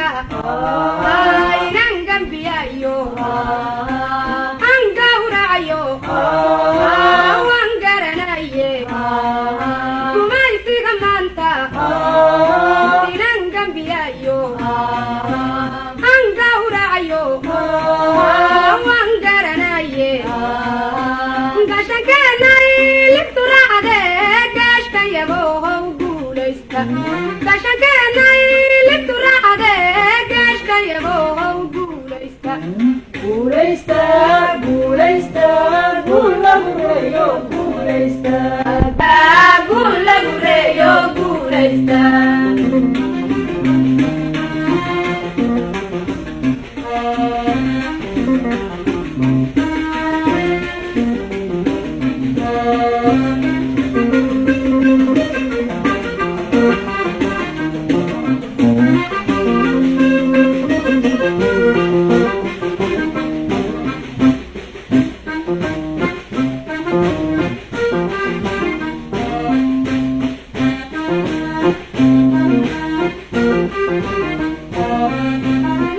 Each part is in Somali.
Maanta inaan gambiyayo aan gawracayo waan garanaye. Gumaysiga maanta inaan gambiyayo aan gawracayo waan garanaye. Gashankeenay libtu raacde, geeshkayagow guulaysta. Gashankeenay libtu raacde, geeshkayagow guulaysta. Guulaysta, guulaysta, guul lagu reeyo, guulaysta. Guul lagu reeyo, guulaysta.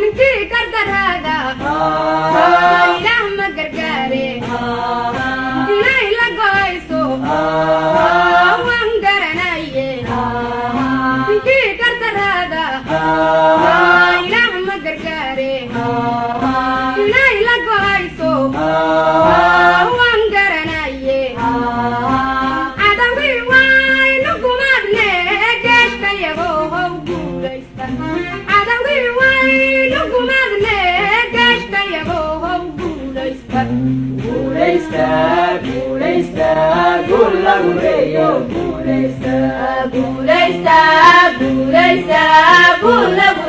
Ninkii gardaraada Ilaah ma gargaare, inay la go'ayso waan garanaye. Ninkii gardaraada Ilaah ma gargaare, inay la go'ayso waan garanaye. Cadawgii waynu gumaadne, geeshkayagow guulaysta. Cadawgii waynu gumaadne, geeshkayagow guulaysta. Guulaysta, guulaysta, guul lagu reeyo, guulaysta. Guulaysta, guulaysta, guul lagu